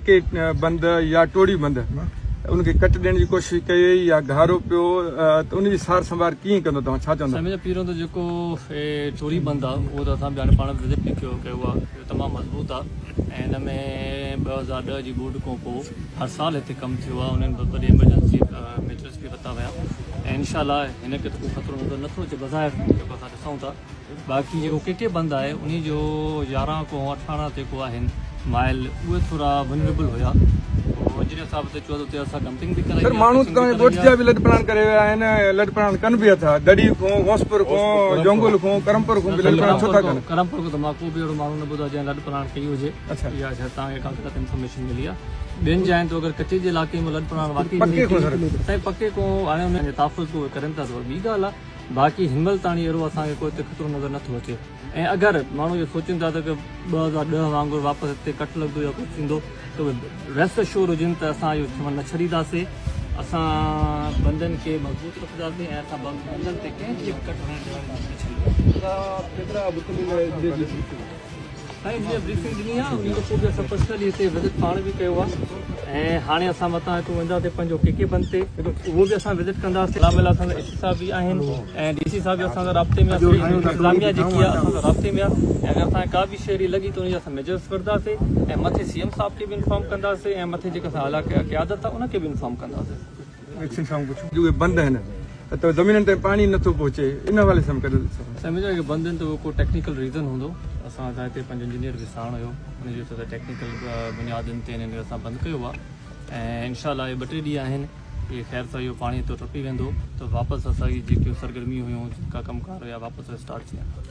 ڪي بند يا ٽوڙي بند ان کي ڪٽ ڏيڻ جي ڪوشش ڪئي وئي يا گهارو پيو ته ان جي سار سنڀار ڪيئن ڪندو توهان ڇا چوندا؟ سائين منهنجا پهريون ته جيڪو ٽوڙي بند آ اهو ته اسان به هاڻي پاڻ وزٽ به ڪيو ڪيو آ اهو تمام مضبوط آ ۽ ان ۾ 2010 جي ٻوڏ کان پوء هر سال هتي ڪم ٿيو آ انهن وڏي ايمرجنسي ميجرس به ورتا ويا ۽ انشاء الله هن کي ته ڪو خطرو نظر نٿو اچي بظاهر جيڪو اسان ڏسون ٿا باقي جيڪو ڪي ڪي بند آهي انهي جو 11 کان 18 جيڪو آهن مائل اهي ٿورا ونريبل هيا پوء انجنيئر صاحب اتي چيو ته اتي اسان ڊمپنگ به ڪرائي سر ماڻهو ته توهان جي ڳوٺ جا به لڏ پلاڻ ڪري ويا آهن لڏ پلاڻ ڪن به اٿا دڙي کون غوثپور کون جونگل کون ڪرمپور کون به لڏ پلاڻ ڇو ٿا ڪن؟ ڪرمپور کان ته مان ڪو به اهڙو ماڻهو نه ٻڌو آهي جنهن لڏ پلاڻ ڪئي هجي اها شايد توهان کي ڪا غلط انفارميشن ملي آهي ٻين جاين تي اگر ڪچي جي علائقي ۾ لڏ پلاڻ واقعي پڪي کون سر سائين پڪي کون هاڻي ان جي تحفظ ڪو ڪرن ٿا ته اها ٻي ڳالهه آهي باقي هن مهل تاڻي اهڙو اسان کي ڪو هتي خطرو نظر نه ٿو اچي ۽ اگر ماڻهو اهو سوچين ٿا ته 2010 وانگر واپس هتي ڪٽ لڳندو يا ڪجهه ٿيندو ته اهي ريسٽ اشور هجن ته اسان اهو ٿيڻ نه ڇڏينداسي اسان بندن کي مضبوط رکنداسي ۽ اسان بندن تي ڪنهن کي به ڪٽ هڻڻ ڏيڻ نه ڇڏينداسي. سائين جيئن بريفنگ ڏني آهي انهي کان پوء به اسان پرسنلي هتي وزٽ پاڻ به ڪيو آهي ۽ هاڻي اسان متان هتون وينداسين پنهنجو ڪي ڪي بند تي اهو به اسان وزٽ ڪنداسين. الله مهل اسان سان اي سي صاحب به آهن ۽ ڊي سي صاحب به اسان سان رابطي ۾ آهي سڄي انتظاميا جيڪي آهي اسان سان رابطي ۾ آهي ۽ اگر اسان کي ڪا به شيء اهڙي لڳي ته ان جا اسان ميجرس وٺنداسين ۽ مٿي سي ايم صاحب کي به انفارم ڪنداسين ۽ مٿي جيڪا اسان اعليٰ قيادت آهي ان کي به انفارم ڪنداسين. ايڪسين صاحب پڇو جو اهي بند آهن ته زمينن تائين پاڻي نٿو پهچي ان حوالي سان به ڪڏهن ڏسو. سمجهو اهي بند آهن ته اهو ڪو ٽيڪنيڪل ريزن هوندو اسان سان هتي پنهنجو انجنيئر به ساڻ هيو ان جو ته ٽيڪنيڪل بنيادن تي انهن کي اسان بند ڪيو آهي ۽ انشاء الله اهي ٻه ٽي ڏينهن آهن اهي خير سان اهو پاڻي هتو ٽپي ويندو ته واپس اسان جي جيڪي سرگرميون هيون جيڪا ڪم ڪار هيا واپس اسٽارٽ ٿي ويندا.